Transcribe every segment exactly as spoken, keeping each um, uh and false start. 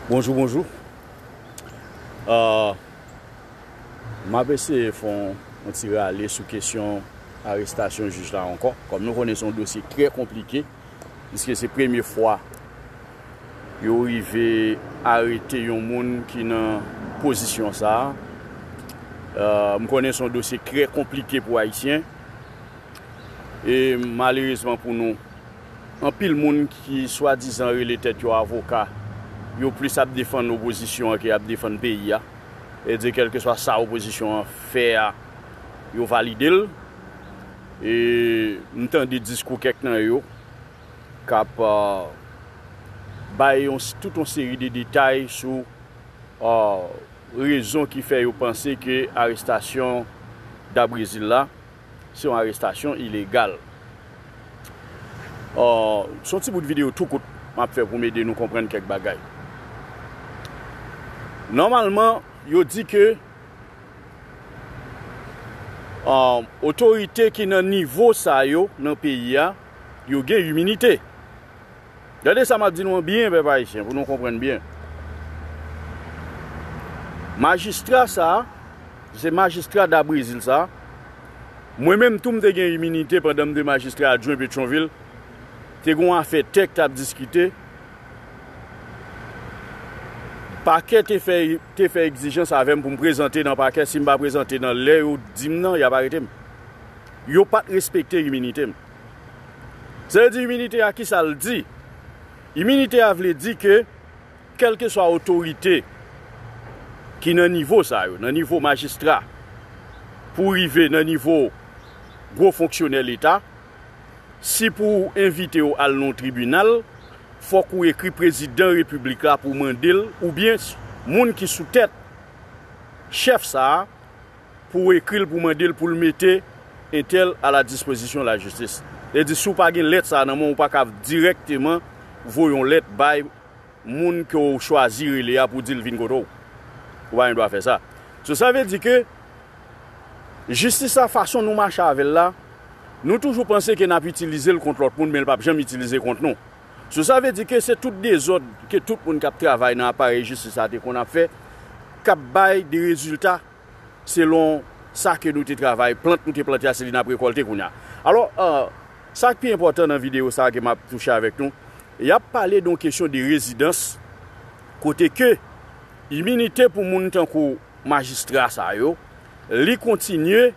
Bonjou, bonjou. Ah, m ap eseye fè yon, yon ti rale sou kesyon arestasyon jij la ankò. Kòm nou konnen se yon dosye trè konplike, piske se premye fwa yo rive arete yon moun ki nan pozisyon sa a. Ah, m konnen se yon dosye trè konplike pou Ayisyen. E malerezman pou nou, anpil moun ki swadizan rele tèt yo avoka, yo plis ap defann opozisyon an ke ap defann peyi a. Sètadi, kèlkeswa sa opozisyon an fè a, yo valide l. E m tande diskou kèk nan yo k ap, ah, bay yon, tout yon seri de detay sou, ah, rezon ki fè yo panse ke arestasyon Dabrezil la se yon arestasyon ilegal. Ah, se yon ti bout videyo tou kout m ap fè pou m ede nou konprann kèk bagay. Nòmalman, yo di ke, ah, otorite ki nan nivo sa yo nan peyi a, yo gen iminite. Gade sa m ap di nou an byen, pèp ayisyen, pou nou konprann byen. Majistra sa a, se majistra Dabrezil sa a. Mwen menm tou, m te gen iminite pandan m te majistra adjwen Petyonvil. Te gen yon afè tè k t ap diskite. Pakè te fè, te fè egzijans avè m pou m prezante nan pakè. Si m pa prezante nan lè yo di m nan, y ap arete m. Yo pa t respekte iminite m. Sa vle di, iminite a, ki sa l di? Iminite a vle di ke, kèlkeswa otorite ki nan nivo sa yo, nan nivo majistra, pou rive nan nivo gwo fonksyonè Leta, si pou w envite yo al nan yon tribinal, fòk ou ekri prezidan repiblik la pou mande l, oubyen moun ki sou tèt chèf sa a, pou w ekri l, pou mande l pou l mete entèl a la dispozisyon lajistis. Sètadi, si w pa gen lèt sa a nan men w, ou pa ka dirèkteman voye yon lèt bay moun ke w chwazi rele a pou di l vin kote w. Ou pa gen dwa fè sa. So, sa vle di ke jistis la, fason nou mache avè l la, nou toujou panse ke n ap itilize l kont lòt moun, men l p ap janm itilize kont nou. So, sa vle di ke se tout dezòd ke tout moun k ap travay nan aparèy jistis la te konn ap fè, k ap bay de rezilta selon sa ke nou te travay, plant nou te plante a, se li n ap rekòlte kounye a. Alò, ah, sa k pi enpòtan nan videyo sa a ke m ap touche avèk nou, y ap pale de yon kesyon de rezidans, kote ke iminite pou moun tankou majistra sa yo, li kontinye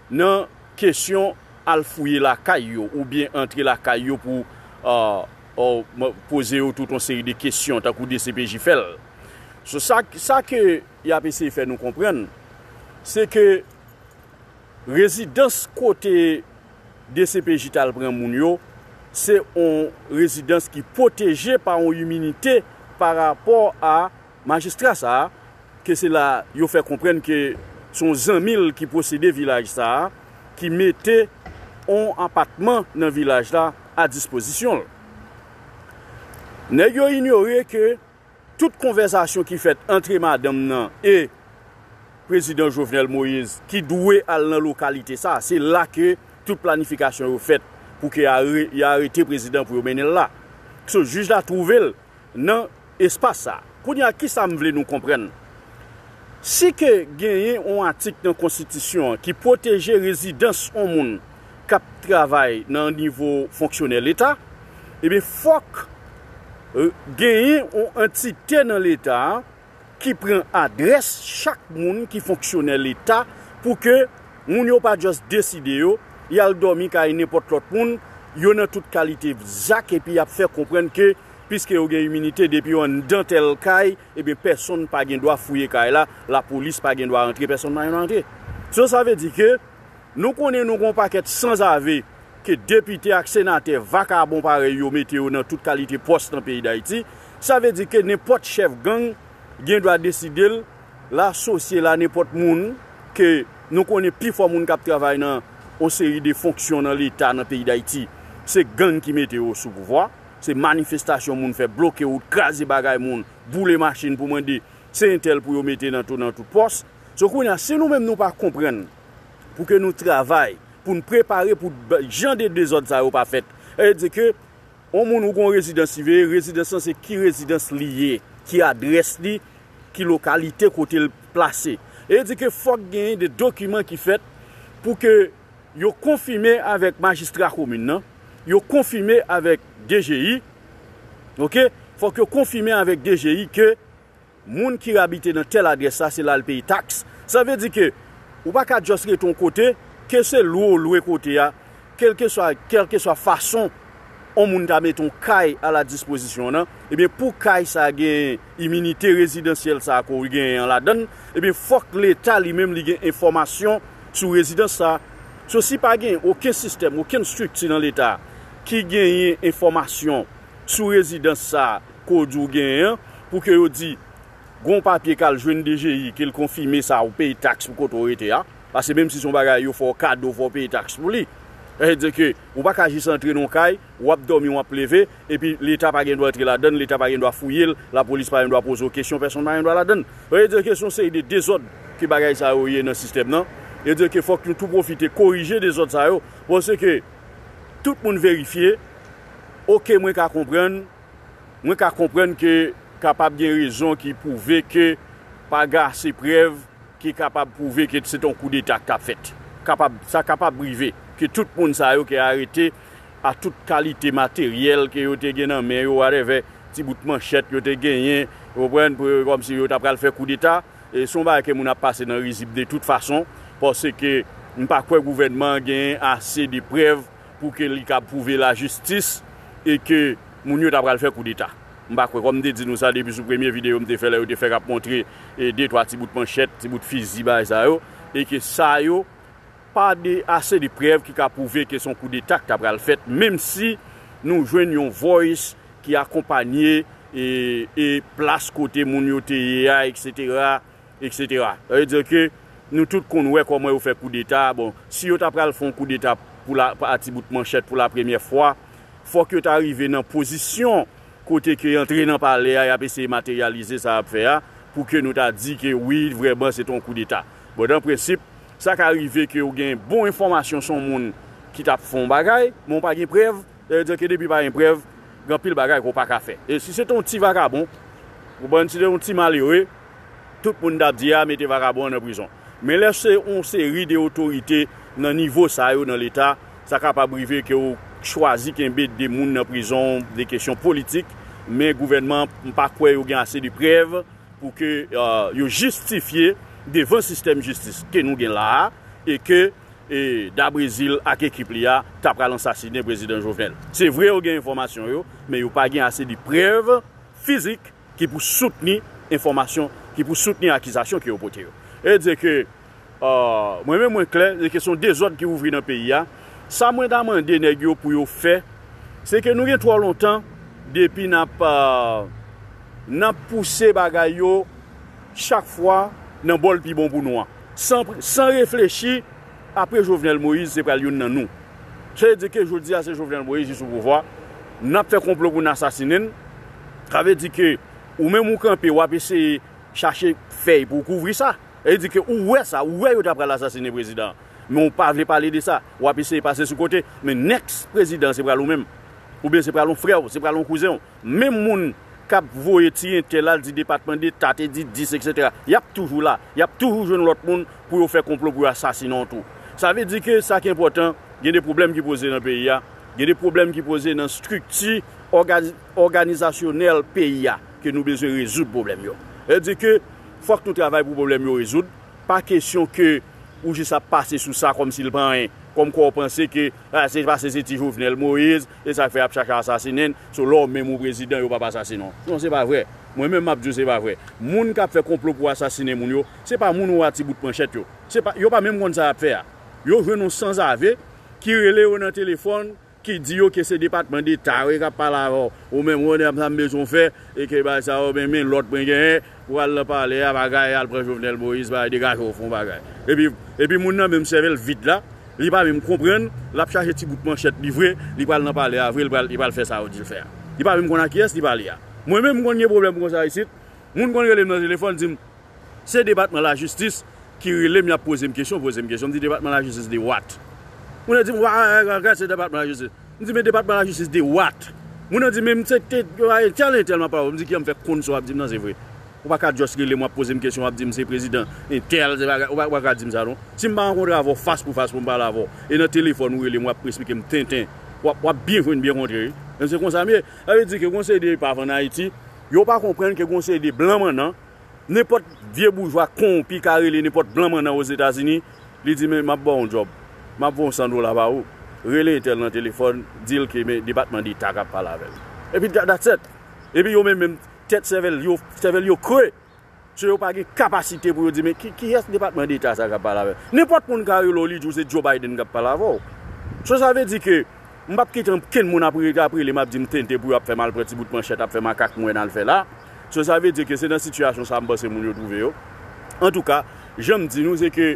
nan kesyon al fouye lakay yo, oubyen antre lakay yo pou, ah, ah, m-, poze yo tout yon seri de kesyon, tankou D C P J fè l. So, sa, sa ke y ap eseye fè nou konprann, se ke rezidans kote D C P J t al pran moun yo, se yon rezidans ki pwoteje pa yon iminite pa rapò a majistra sa a, ke se la yo fè konprann ke se yon zanmi l ki posede vilaj sa a, ki mete yon apatman nan vilaj la a dispozisyon l. Nèg yo inyore ke tout konvèsasyon ki fèt antre madanm nan e prezidan Jovenel Moïse ki dwe al nan lokalite sa a, se la ke tout planifikasyon yo fèt pou ke y are-, y arete prezidan pou yo mennen l la. So, jij la twouve l nan espas sa a. Kounye a, kisa m vle nou konprann? Si ke genyen yon atik nan konstitisyon an ki pwoteje rezidans yon moun k ap travay nan nivo fonksyonè Leta, ebyen, fòk, euh, genyen yon antite nan Leta a ki pran adrès chak moun ki fonksyonè Leta pou ke moun yo pa just deside yo, y al dòmi kay nenpòt lòt moun, yo nan tout kalite zak epi y ap fè konprann ke piske yo gen iminite, depi yo anndan tèl kay, ebyen, pèsonn pa gen dwa fouye kay la, lapolis pa gen dwa rantre, pèsonn pa gen dwa rantre. So, sa vle di ke nou konnen nou gen yon pakèt sanzave ke depite ak senatè vakabon parèy yo mete yo nan tout kalite pòs nan peyi Dayiti. Sa vle di ke nenpòt chèf gang gen dwa deside l, l asosye l a nenpòt moun ke nou konnen pifò moun k ap travay nan yon seri de fonksyon nan Leta nan peyi Dayiti, se gang ki mete yo sou pouvwa, se manifestasyon moun fè, bloke wout, kraze bagay moun, boule machin pou mande se entèl pou yo mete nan tou, nan tout pòs. So, kounye a, si nou menm nou pa konprann pou ke nou travay, pou n prepare pou ba-, jan de dezòd sa yo pa fèt. Sa vle di ke On moun ou gon rezidans li veye, rezidans lan se ki rezidans li ye, ki adrès li, ki lokalite kote l plase. E di ke fòk genyen de dokiman ki fèt pou ke yo konfime avèk majistra komin nan, yo konfime avèk D G I, oke? Fòk yo konfime avèk D G I ke moun ki abite nan tèl adrès la, se la l peye taks. Sa vle di ke ou pa ka just rete yon kote, ke se lwe ou lwe kote a, kèlkeswa, kèlkeswa fason yon moun ta mete yon kay a la dispozisyon nan, ebyen pou kay sa gen iminite rezidansyèl sa ke w genyen an ladan l, ebyen fòk Leta li menm li gen enfòmasyon sou rezidans sa. So si pa gen okenn sistèm, okenn estrikti nan Leta ki genyen enfòmasyon sou rezidans sa ke w di w genyen an, pou ke yo di gon papye k al jwenn D G I, ke l konfime sa, ou peye taks pou kote w rete a. Paske menm si se yon bagay yo fè w kado, fò w peye taks pou li. Sa vle di ke ou pa ka jis antre nan yon kay, w ap dòmi, w ap leve, epi Leta pa gen dwa antre ladan l, Leta pa gen dwa fouye l, lapolis pa gen dwa poze w kesyon, pèsonn pa gen dwa ladan l. Sa vle di ke se yon seri de dezòd ke bagay sa yo ye nan sistèm nan. Sa vle di ke fòk nou tou pwofite korije dezòd sa yo, paske tout moun verifye, oke, mwen ka konprann, mwen ka konprann ke kapab gen rezon ki pwouve ke pa gen ase prèv ki kapab pwouve ke se t on koudeta k t ap fèt. Kapab, sa kapab rive ke tout moun sa yo ke arete a tout kalite materyèl ke yo te gen nan men yo, whatever, ti bout manchèt yo te genyen, ou konprann, pou yo, kòmsi yo ta pral fè koudeta. E se yon bagay ke moun ap pase nan rizib de tout fason, paske m pa kwè gouvènman an genyen ase de prèv pou ke li ka pwouve lajistis e ke moun yo ta pral fè koudeta. M pa kwè, kòm m te di nou sa depi sou premye videyo m te fè lè yo te fèk ap montre e de twa ti bout manchèt, ti bout fizi, bagay sa yo, e ke sa yo pa de ase de prèv ki ka pwouve ke se yon koudeta k ta pral fèt, menm si nou jwenn yon voice ki akonpanye e, e plas kote moun yo te ye a, etsetera, etsetera. Sa vle di ke nou tout konn wè kòman yo fè koudeta. Bon, si yo ta pral fè yon koudeta pou la, a ti bout manchèt pou la premyè fwa, fòk yo ta rive nan pozisyon kote ke y antre nan palè a, y ap eseye materyalize sa y ap fè a, pou ke nou ta di ke wi, vrèman, se t on koudeta. Bon, nan prensip, sa ka rive ke w gen bon enfòmasyon sou yon moun ki t ap fè yon bagay, men w pa gen prèv, sa vle di ke depi pa gen prèv, gen anpil bagay ke w pa ka fè. E si se t on ti vakabon, ou konprann, si se t on ti malere, tout moun t ap di a, mete vakabon an nan prizon. Men lè se yon seri de otorite nan nivo sa yo nan Leta, sa kapab rive ke w chwazi kenbe de moun nan prizon de kesyon politik, men gouvènman an, m pa kwè yo gen ase de prèv pou ke, euh, yo jistifye devan sistèm jistis ke nou gen la a, e ke, e, Dabrezil ak ekip li a ta pral ansasinen prezidan Jovenel. Se vre yo gen enfòmasyon yo, men yo pa gen ase de prèv fizik ki pou soutni enfòmasyon, ki pou soutni akizasyon ke yo pote yo. E di ke, euh, mwen menm mwen klè, se ke se yon dezòd ki ouvri nan peyi a. Sa mwen ta mande nèg yo pou yo fè, se ke nou gen twò lontan depi n ap, euh, n ap pouse bagay yo chak fwa nan bò l pi bon pou nou an. San, san reflechi, apre Jovenel Moïse, se pral youn nan nou. Sa vle di ke jodi a, se Jovenel Moïse ki sou pouvwa, n ap fè konplo pou n asasinen n. Sa vle di ke ou menm ou kanpe, w ap eseye chache fèy pou w kouvri sa. Sa vle di ke ou wè sa, ou wè yo ta pral asasinen prezidan an. Men ou pa vle pale de sa, w ap eseye pase sou kote. Men next prezidan, se pral ou menm. Oubyen se pral yon frè w, se pral yon kouzen w. Menm moun k ap voye ti entèl al di Depatman Deta te di dis, etsetera. Y ap toujou la. Y ap toujou jwenn lòt moun pou yo fè konplo pou yo asasinen w tou. Sa vle di ke sa ki enpòtan, gen de pwoblèm ki poze nan peyi a, gen de pwoblèm ki poze nan estrikti òga-, òganizasyonèl peyi a, ke nou bezwen rezoud pwoblèm yo. Sa vle di ke fòk nou travay pou pwoblèm yo rezoud. Pa kesyon ke ou jis ap pase sou sa kòmsi l pa anyen. Kòmkwa w panse ke, a, se paske se ti Jovenel Moïse, se sa k fè y ap chache asasinen n, so lè w menm ou prezidan, yo p ap asasinen w. Non, se pa vre. Mwen menm, m ap di w, se pa vre. Moun k ap fè konplo pou asasinen moun yo, se pa moun ou a ti bout manchèt yo. Se pa, yo pa menm konn sa y ap fè a. Yo jwenn yon sanzave ki rele yo nan telefòn, ki di yo ke se Depatman Deta wi k ap pale avè w. Ou menm, ou konn sa m bezwen w fè, e ke bagay sa yo, men, men lòd mwen genyen, pou al nan palè a, bagay, al pran Jovenel Moïse, bagay, degaje w, fè yon bagay. Epi, epi moun nan menm sèvèl vid la, li pa menm konprann, l ap chache ti bout manchèt li vre, li pral nan palè a vre, li pral, li pral fè sa yo di l fè a. Li pa menm konn a kiyès li pale a. Mwen menm, m konn gen pwoblèm konsa isit, moun konn rele m nan telefòn, di m, se Depatman Lajistis ki rele m, y ap poze m kesyon, poze m kesyon. M di, Depatman Lajistis de what? Moun nan di m, wa, wa, wa, wa, se Depatman Lajistis. M di, men Depatman Lajistis de what? Moun nan di, "Men m se te, entèl, entèl m ap pale avè w." M di, "Kijan m fè konn sa w ap di m nan se vre?" Ou pa ka just rele m, w ap poze m kesyon, w ap di m se prezidan entèl, se bagay, ou pa, ou pa ka di m sa non. Si m pa rankontre avè w fas pou fas pou m pale avè w, e nan telefòn ou rele m, w ap esplike m tenten, w ap, w ap byen jwenn byen kontre, wi. Men se konsa m ye. Sa vle di ke gon seri de epav ann Ayiti, yo pa konprann ke gon seri de blan mannan, nenpòt vye boujwa kowonpi ka rele nenpòt blan mannan Ozetazini, li di, "Men, m ap ba w yon djòb. M ap voye yon san dola ba ou. Rele entèl nan telefòn, di l ke men Depatman Deta k ap pale avè l." Epi that, that's it. Epi yo menm, menm, tèt sèvèl yo, sèvèl yo kre. So yo pa gen kapasite pou yo di, "Men ki, kiyès Depatman Deta sa k ap pale avè l?" Nenpòt moun ka rele w, li di w se Joe Biden k ap pale avè w. So sa vle di ke m p ap kite ankenn moun ap re-, ap rele m ap di m tenten pou yo ap fè m al pran ti bout manchèt, ap fè makak mwen al fè la. So sa vle di ke se nan sitiyasyon sa m panse moun yo twouve yo. Antouka, jan m di nou, se ke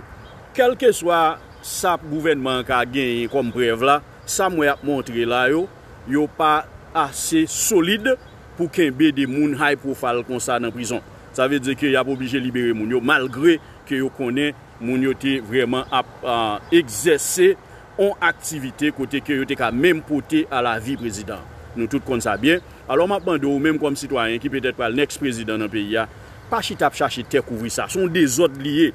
kèlkeswa sa gouvènman an ka genyen kòm prèv la, sa m wè y ap montre la yo, yo pa ase solid pou kenbe de moun high profile konsa nan prizon. Sa vle di ke y ap oblije libere moun yo, malgre ke yo konnen moun yo te vrèman ap, ah, egzèse yon aktivite kote ke yo te ka menm pote a lavi prezidan. Nou tout konn sa byen. Alò, m ap mande w, ou menm kòm sitwayen ki petèt pral next prezidan nan peyi a, pa chita ap chache tè kouvri sa. Se yon dezòd li ye.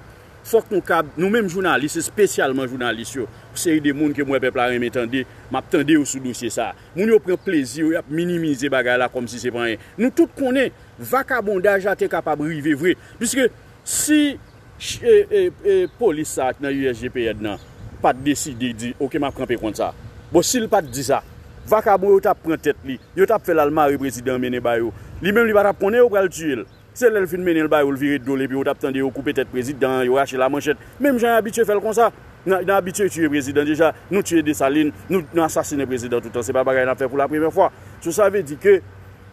Fòk nou kab, nou menm jounalis, espesyalman jounalis yo, yon seri de moun ke m wè pèp la renmen tande, m ap tande yo sou dosye sa. Moun yo pran plezi yo, y ap minimize bagay la kòmsi se pa anyen. Nou tout konnen, vakabondaj la te kapab rive vre. Piske si ch-, e, e, e, polis sa a k nan U S G P N nan pa t deside di, "Oke, m ap kanpe kont sa." Bon, si l pa t di sa, vakabon yo t ap pran tèt li, yo t ap fè l al mare prezidan an mennen ba yo. Li menm, li pa t ap konnen yo pral tiye l. Se lè l fin mennen l ba yo, l vire do l, epi yo t ap tande yo koupe tèt prezidan, yo rache lamanchèt. Menm jan y abitye fè l konsa. N a, n a abitye tiye prezidan deja. Nou tiye Desalin, nou, nou asasinen prezidan toutan. Se pa bagay n ap fè pou la premyè fwa. So sa vle di ke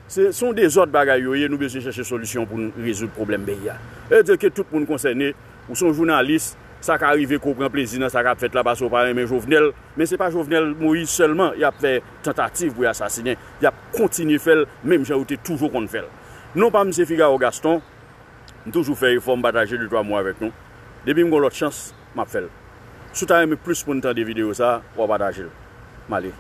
se, se yon dezòd bagay yo ye, nou bezwen chèche solisyon pou n rezoud pwoblèm peyi a. E di ke tout moun konsène, ou se yon jounalis, sa ka rive ke w pran plezi nan sa k ap fèt la paske w pa renmen Jovenel, men se pa Jovenel Moïse sèlman y ap fè tantativ pou y asasinen, y ap kontinye fè l menm jan yo te toujou konn fè l. Non pa m se Figaro Gaston, m toujou fè efò, m pataje de twa mo avèk nou. Depi m gon lòt chans, m ap fè l. Si w ta renmen plis moun tande videyo sa, w a pataje l. M ale.